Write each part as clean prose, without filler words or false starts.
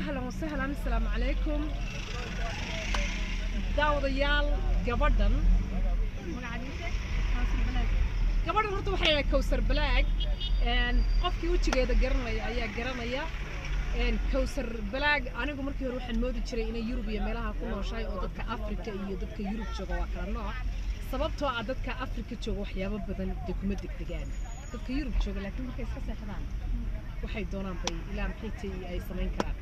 Ahlan wasahlan, asalaamu calaykum daawadayaal. Gabadhan gabadhan horta waxay ahayd Kowsar Balaag. Qofkii wejigeeda garanaya ayaa garanaya Kowsar Balaag. Anigu markii hore waxaan moodi jiray inay Yurub iyo meelaha ku nooshahay, oo dadka Afrika iyo dadka Yurub jooga waa kala nooc, sababtoo ah dadka Afrika jooga waxyaabo badan dee kuma degdegaan dadka Yurub jooga, laakiin markay iska seexdaan waxay doonaan bay ilaa maxay tahay ay samayn karaan.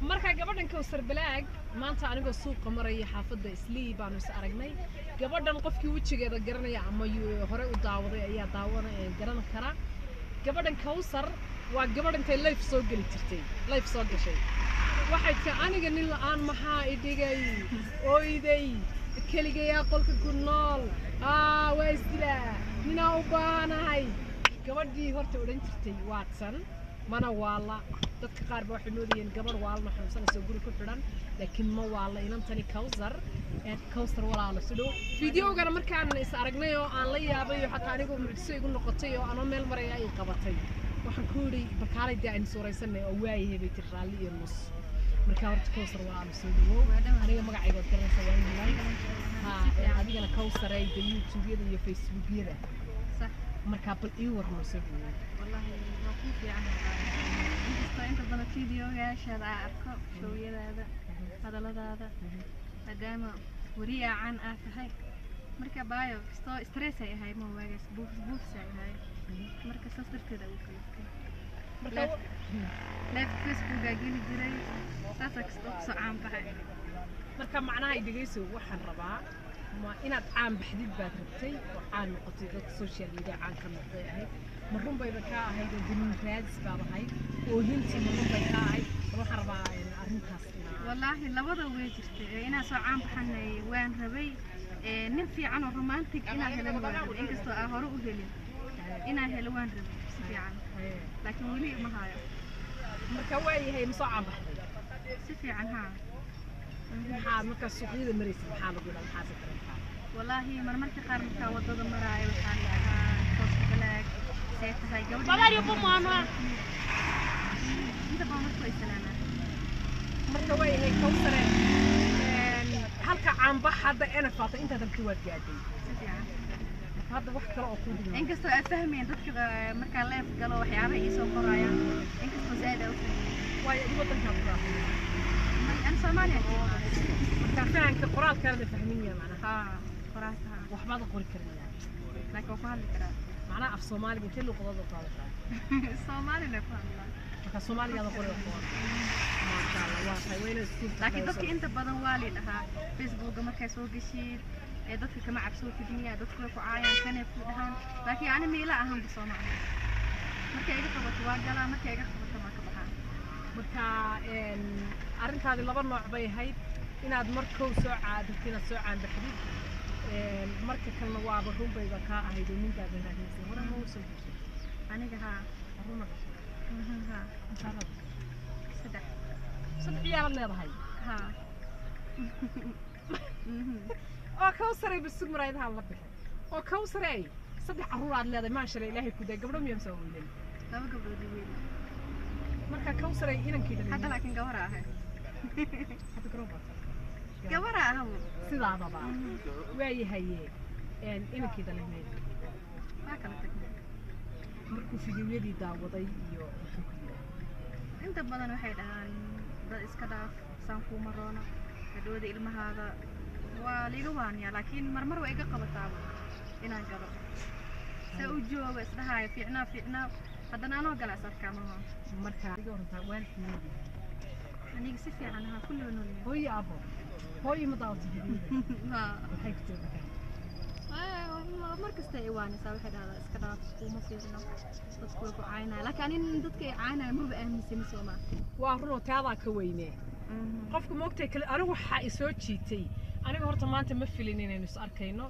Marka gabadhan Kowsar Balaag maanta anigoo suuqa maraya xaafadda Islii baanu is aragnay. Gabadhan qofkii wejigeeda garanaya ama hore u daawaday ayaa daawana garan kara. Gabadhan Kowsar waa gabadh intay live soo geli jirtay, live soo gashay, waxay tii: "Aniga nin la-aan maxaa idhigay? Oyday keligayaa qolka ku nool, aa waa isdilaa, ninaa u baahanahay." Gabadhii horta odhan jirtay waatsan mana waala. Dadka qaar ba waxay moodayeen gabadh waalna xanuunsanayso guri ku xidhan, laakiin ma waala inantani Kowsar. Kowsar, walaalo, si dhow fideogana markaan is aragnay oo aan la yaabay oo xataa anigoo mucjiso igu noqotay oo anoo meel maraya ay qabatay, waxaan ku yidhi: "Barkaalay dee aynu suuraysanay." Oo waayahay bay tiri, raalli iyo nus. Marka horta Kowsar, walaalo, soo dhawow. Aniga magacayga waad garanaysaa, waa England ha. Adigana Kowsaray de YouTube-yada iyo Facebook-yada. Sax. Markaa bal ii warno, soo dhawow. Wallaahi waa kuu fiican, inkastoo inta badan fideogaashaada aa arko, showyadaada, hadalladaada, maadaama weriyaa caan aa tahay. Marka baayo kastoo stress ay ahay ma waagaas buuf buufs ay ahay, marka saas darteed ugu kaliftay. Marka live Facebookaa geli jiray, saasaa kastoo kusoo caan baxay. Marka macnaha ay dhegeyso, waxaan rabaa ma inaad caan baxdid baad rabtay oo caan noqotay, dadka social media caan ka noqday ahayd? Ma run bayba kaa ahayd oo damiin raadis baad ahayd oo hintii ma run bay kaa ahayd? Bal waxaan rabaa arrintaas inaa Wallaahi labada way jirtay. Ee inaan soo caan baxanay waan rabay, ee nin fiican oo romantic inaan helan waan rabay, inkastoo aan hore u helin. Inaan helo waan rabay si fiican, laakiin weli ma hayo. Marka waayahay, ma soo caan baxday? Si fiican, haa. Maxaa markaa suuqyada maraysa, maxaa lagu dhaha, maxaase dareentaa? Wallaahi marmarka qaar markaa wadada maraayo waxaan dhahaa: "Kowsar Balaag, see tahay gabadha?" Inta badan dadku way salaamaan. Marka waayahay Kowsare, halka caanbax hadda enafaata intaad rabtay waad gaadhay? Si fiican. Marka hadda wax kale oo kuu dhiman? Inkastoo ay fahmayeen dadka markaa live galo waxyaabaha ii soo qorayaan, inkastoo zaaid ay u fahmayeen. Waayo adi wadankaa ku raacay? An Soomaaliya ka imaaday. Marka fahanka qoraalkaada fahmin yaa macnaha? Haa, qoraalka haa. Waxbaad qori karaya? Laakiin waan ku hadli karaa. Macnaha af Soomaaliga intee luuqadood u qaadataa? Soomaalina ku hadlaa. Marka Soomaaligaada qori oo qoran, maasha Allah, waa tahay waa inaad iskuul. Laakiin dadka inta badan waa lii dhahaa Facebooka markaa soo geshid ee dadka kama cabsootid miya, dadku way ku caayaan, kanay ku dhahaan, laakiin ani miila ahanba soo maaha. Markay iga qabato waa galaa, markay iga qabato waa ka baxaa. Marka arrintaadi laba nooc bay ahayd: inaad mar kow soo caadabto, inaad soo caanbaxdid, marka kalena waaba run bayba kaa ahayd oo nin baaba raadinaysay. Hore ma usoo guursan? Aniga haa. Runa dhashay? Haa. Intaadaad? Saddex. Saddex ciyaaraad leedahay? Haa. Oo Kowsaray, basug maraayadaha la bixi. Oo Kowsaray, saddex carruur aad leedahay, maasha Allah, Ilaahay ku day. Gabdho miyaa mise waa wiilal? Laba gabdhood iyo wiil. Marka Kowsaray, inankii dhalay? Hadda laakiin gabara ahay. Hadda garoon baad tahay. Gabara ahabu. Sidaadaba waayahaye, inankii dhalay meyd? Waa kala tagnay. Markuu fideoyadii daawaday iyo muxuu ku yidhi? Inta badan waxay dhahaan: "Dad iska dhaaf, saan kuuma roono, hadhowda ilmahaada waa liiga waaniyaa." Laakiin marmar waa iga qabataaba inaan galo, see u joogo isdhahaayo fiicnaa fiicnaa, haddana anoo gala is arkaa mama. Marka iga warantaa, waalidkii ma nool? Aniga si fiican ahaa, kulliba noolyahay. Hooyo, aabo, hooyo ma daawatay fideoyada? Haa. Maxay ku tiri markaa? Mar kasta ay waanisaa, waxay dhahdaa: "Iska dhaaf, kuuma fiicno, dadku way ku caynaya." Laakiin anin dadka ay caynaya maba aaminsani, soo maa? Waa runoo, taadaa ka weynee qofka moogtay kale. Anigu waxaa isoo jiitay, aniga horta maanta ma filin inaynu is arkayno.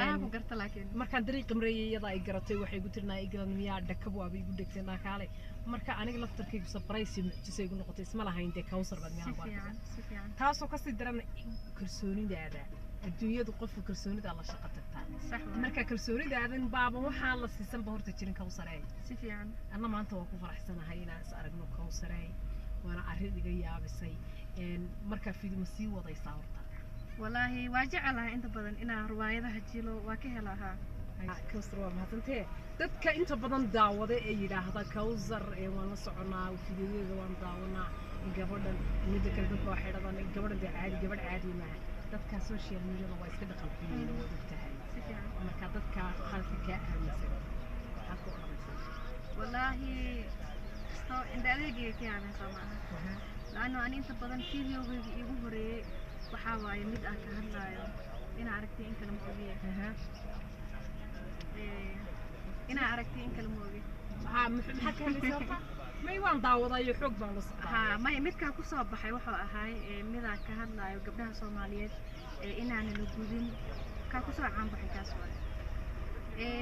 Anaa ku garta laakiin. Markaan dariiqa marayay iyada ay garatay, waxay igu tirnaa igalan miyaa dhakab waaba igu dhegtay naakaalay. Marka aniga laftarkaygu surprise iyo mucjiso igu noqotay, isma lahayn dee Kawsar baad si meelaha ku fiican arkaysaa. Si fiican. Taasoo kasii daran kalsoonidaada, adduunyadu qofka kalsoonida la shaqo tagtaa. Sax waa. Marka kalsoonidaadan baaba waxaan la siisanba horta jirin, Kawsarey. Si fiican. Anna maanta waa ku faraxsanahay inaan is aragno, Kawsarey. Waana arrin iga yaabisay. Markaa video ma sii wadaysaa horta? Wallaahi waa jecelahay inta badan inaan riwaayadaha jilo, waa ka helahaa. Kawsar, waa mahadsantee. Dadka inta badan daawada ee yidhaahda Kawsar ee waan la soconaa, fideoyada waan daawanaa, gabadhan midda kale dadka waxay dhahdaan gabadhan dee caadi, gabadh caadi maaha. Dadka social mediada waa iska dhaqan xumeyn, waad ogtahay. Si fiican. Marka dadka halka kaa aaminsan maxaad ku odhanaysaa? Wallaahi soo indha adeegayga ka yaabeen, soo maaha? Laanno ani inta badan videogayga iigu horeeyey waxaa waaye mid aan ka hadlaayo inaa aragtay in kale ma ogiye. Inaa aragtay in kale ma ogi. Maxaa ka hadlaysa horta? May, waan daawadayo, xoog baan la socdaa. Haa, maya, midkaa kusoo baxay wuxuu ahaay midaan ka hadlaayo gabdhaha Soomaaliyeed ee inaana la gudin, kaa kusoo caanbaxay kaas waaye.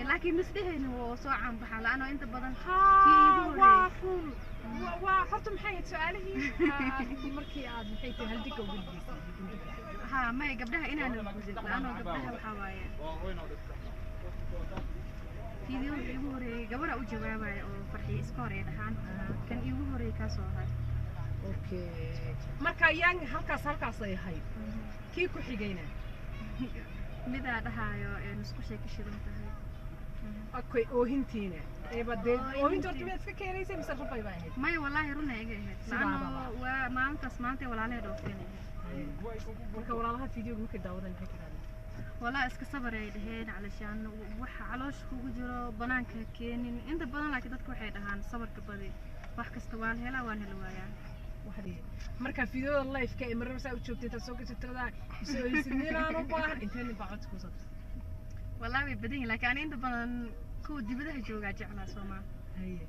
Laakiin misdheheyni wuu soo caanbaxaa, laano inta badan kii iigu haa, waa horeeyey. Run waa horta maxay ahayd su-aalihii markii aad maxay tahay haldiga uga dhigeysay gundhiga? Haa, maya, gabdhaha inaana la gudin, laano gabdhaha waxaa waaye fiidiyowga iigu horeeyey gabadha u jawaabaya oo Farxiyo iska hor ay dhahaan, kan iigu horeeyey kaasoo ahay. Okay, marka yaan halkaas ay ahayd, kii ku xigayna? Midaa dhahaayo ee musqushay ka shidan tahay. Okay, oohintiina eeba dee Oohintii. Oohinta horta miyaad iska keenaysay mise rufay baa ahayd? Maya, wallaahi runa iga ahayd. Sidaadaba. Laano waa maalintaas maantay walaalahee dhoofeen ahayd. Marka walaalaha fiidiyoga markay daawadaan maxay tirahdeen? Walaa iska sabar ay dhaheen, calashaan waxa caloosha kugu jiro banaanka ha keenin inta badan, laakiin dadka waxay dhahaan sabarka badi, wax kasta waa la helaa, waana la waayaa. Marka fiidiyoda live-ka ee marnaba saa u joogtay intaad soo gashay tiradaa isoo oysid ninaan u baahan, intee nin baa codka kusoo dirtay? Walaa way badan yihiin, laakiin ani inta badan kuwa dibadaha joogaa jeclaa, soomaa? Haye,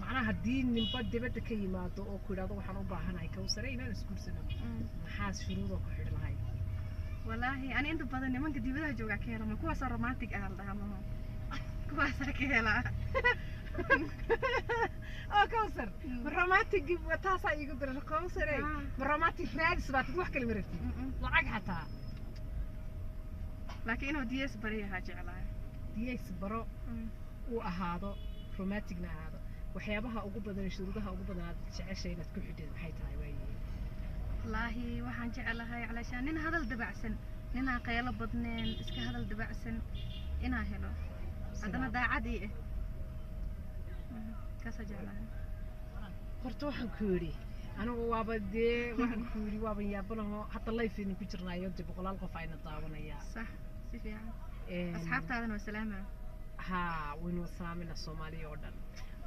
macnaha haddii ninba dibadda ka yimaado oo ku yidhahdo waxaan u baahanahay Kawsare inaan isguursano, maxaa shuruudoo ku xidhi lahayd? Walaahi ani inta badan nimanka dibadaha joogaa ka hela, ma kuwaasaa romantic ah la dhahaa, maho kuwaasaa ka helaa. Oo Kawsar, ma romantic taasaa iigu dira Kawsare? Ah. Ma romantic raadis baa tid, wax kale ma rabtid? Lacag xataa? Laakiin inuu ds bari yahaa jeclaa. Ds baro uu ahaado, romanticna ahaado, waxyaabaha ugu badan, shuruudaha ugu badan aad jeceshay inaad ku xidhid maxay tahay waayihiin? Wallaahi waxaan jeclahay calaashaan nin hadal dabacsan, ninaan qaylo badneen, iska hadal dabacsan inaan helo, haddana daacad ii ah. Kaasaa jeclahay. Horta waxaan ku yidhi anigu waaba dee waxaan ku yidhi waaban yaabanaho, hadda live aynu ku jirnaayo, dee boqolaal qof ayna daawanayaa. Sax, si fiican. Asxaabtaadana waa salaama. Haa, waynu salaamina Soomaaliya oo dhan.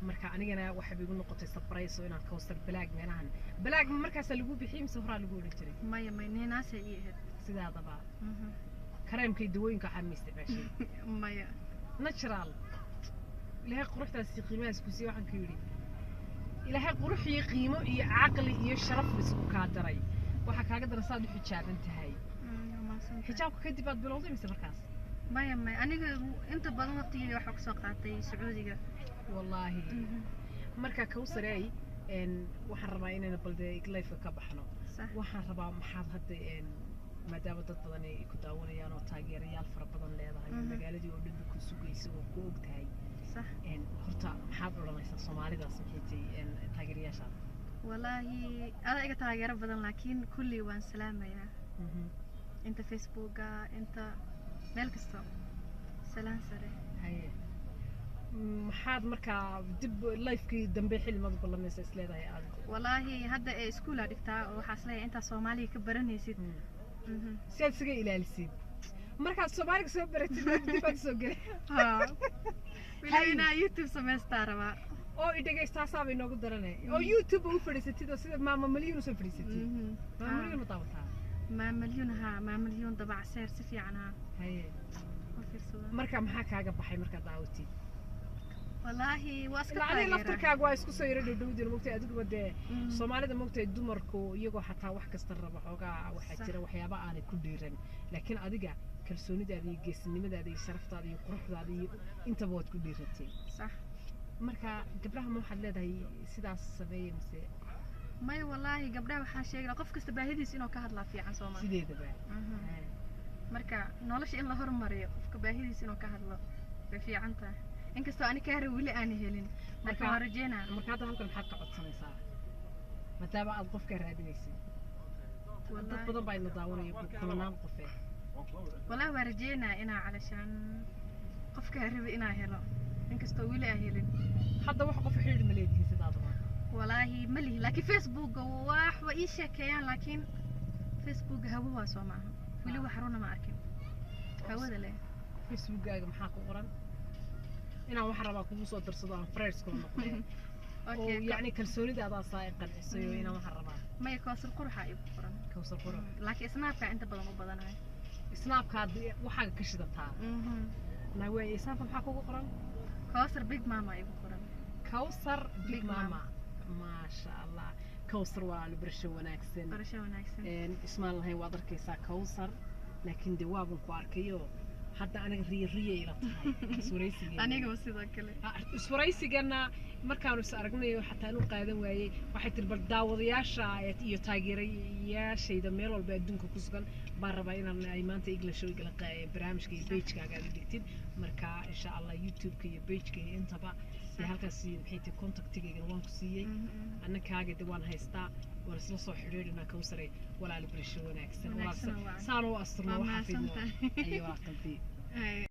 Marka anigana waxay igu noqotay surprise oo inaan Kawsar Balaag meelahan Balaag markaasaa lagu bixiyey mise horaa lagu odhan jiray? Maya, may, ninaasay ii ahayd. Sidaadaba kareemka iyo dawooyinka waxaa ma isticmaashay? Maya. Natural Ilaahay quruxdaas iyo qiimahaas ku siiyey. Waxaan ku yidhi Ilaahay qurux iyo qiimo iyo caqli iyo sharaf isku kaa daray, waxaa kaaga daran saad u xijaaban tahay. Waa mahadsantahay. Xijaabka kadib aad bilowday mise markaas? Maya, maya, aniga inta badan waqtigeyga waxaa kusoo qaatay Sacuudiga. Wallaahi marka Kawsarey waxaan rabaa inaynu balde live ka baxno. Sax. Waxaan rabaa maxaad hadda maadaama dad badan ay ku daawanayaan oo taageerayaal fara badan leedahay oo magaaladii oo dhanba ku sugaysa oo ku og tahay. Sax. Horta maxaad odhanaysaa Soomaalidaas, maxay tahay taageerayaashaada? Wallaahi adaa iga taageero badan, laakiin kulli waan salaamayaa, inta Facebooka, inta meel kasta, salaan sare. Haye, maxaad markaa dib lifekii dambe xilli maad u ballamaysa is leedahay aad? Wallaahi hadda ee iskuulaa dhigtaa oo waxaa isleeyahay intaa Soomaaliga ka baranaysid. Si aad isaga ilaalisid markaad Soomaaliga soo baratid dib aad soo gelay. Haa, weliba inaa YouTube samaystaa rabaa. Oo i dhegaystaasaba inoogu daranay oo YouTube u fadhiisatid oo sida Maama Malyuun usoo fadhiisatid. Maama Malyuun ma daawataa? Maamalyuun, haa, Maamalyuun dabacseer si fiican, haa. Haye. U fiirsada. Marka maxaa kaaga baxay markaad daawatid? Wallaahi waa iska Ilaa adiga taageeraa. laftirkaaga waa isku soo yaro dhowdhowdin, mogtay adiguba dee Soomaalida mogtay dumarku iyagoo xataa wax kasta raba xoogaa waxaa jira waxyaaba aanay ku dhiiran, laakiin adiga kalsoonidaada iyo geesinimadaada iyo sharaftaada iyo quruxdaada iyo intaba waad ku dhiiratay. Sax. Marka gabdhaha ma waxaad leedahay sidaas sameeye mise? Maya, wallaahi gabdhaha waxaa sheegay qof kasta baahidiisa inuu ka hadlaa fiican, sooma? Sideedaba. Marka nolosha in la horumariyo, qofka baahidiisa inuu ka hadlo way fiican tahay, inkastoo ani kaara weli aan helin, laakiin waan rajeynaa. Marka hadda halkan maxaad ka codsanaysaa? Maadaama aad qofkaa raadinaysid, dad Wallaahi. badan baa ina daawanaya, kumanaan qofee. Wallahi waa rajeynaya inaa calashaan qofkaa rabi inaa helo, inkastoo weli aa helin. Hadda wax qof xidhiidh ma leedihiin sidaadaba? Walaahi ma lihi, laakiin Facebooka wax waa ii sheekeeyaan, laakiin Facebooka hawo waa soo maaha, weli wax runa ma arkin, hawada leh. Facebookaaga maxaa ku qoran? Inaan wax rabaa kugu soo darsado, aan friends kula noqday oo yacni kalsoonida adaa saa i qancisayo, inaan waxaan rabaa. Maya, Kawsar Quruxa igu qoran. Kawsar Qurux. Laakiin Snapka inta badan u badanahay. Snapkaad waxaaga ka shidataa naawey. Snapka maxaa kugu qoran? Kawsar Big Mama igu qoran. Kawsar Big Big Mama. Mama. Maasha Allah, Kawsar, walaalo, barasho wanaagsan. Barasho wanaagsan. Ismaan lahayn waad arkaysaa Kawsar, laakiin de waaban ku arkayo hadda. Aniga riyo riyo ila tahay iswaraysigeena. Anigaba sidoo kale. Iswaraysigana markaanu is aragnayo xataa inuu qaadan waayey, waxay tiri bal daawadayaasha iyo taageerayaashayda meel walba adduunka ku sugan baan rabaa inaan ay maanta igla show igala barnaamijka iyo pagekaaga aad dhigtid. Marka insha Allah YouTube-ka iyo pageka iyo intaba dee halkaas maxay tahay, contactigaygana waan ku siiyey. Annakaaga de waan haystaa, waan isla soo xidhiidhinaa. Kawsare, walaal, barasho wanaagsan. Wanaagsan waa. Saan u asturno Waa waxaa fidno mahadsantahay. Ayo waa qalbi. Ay.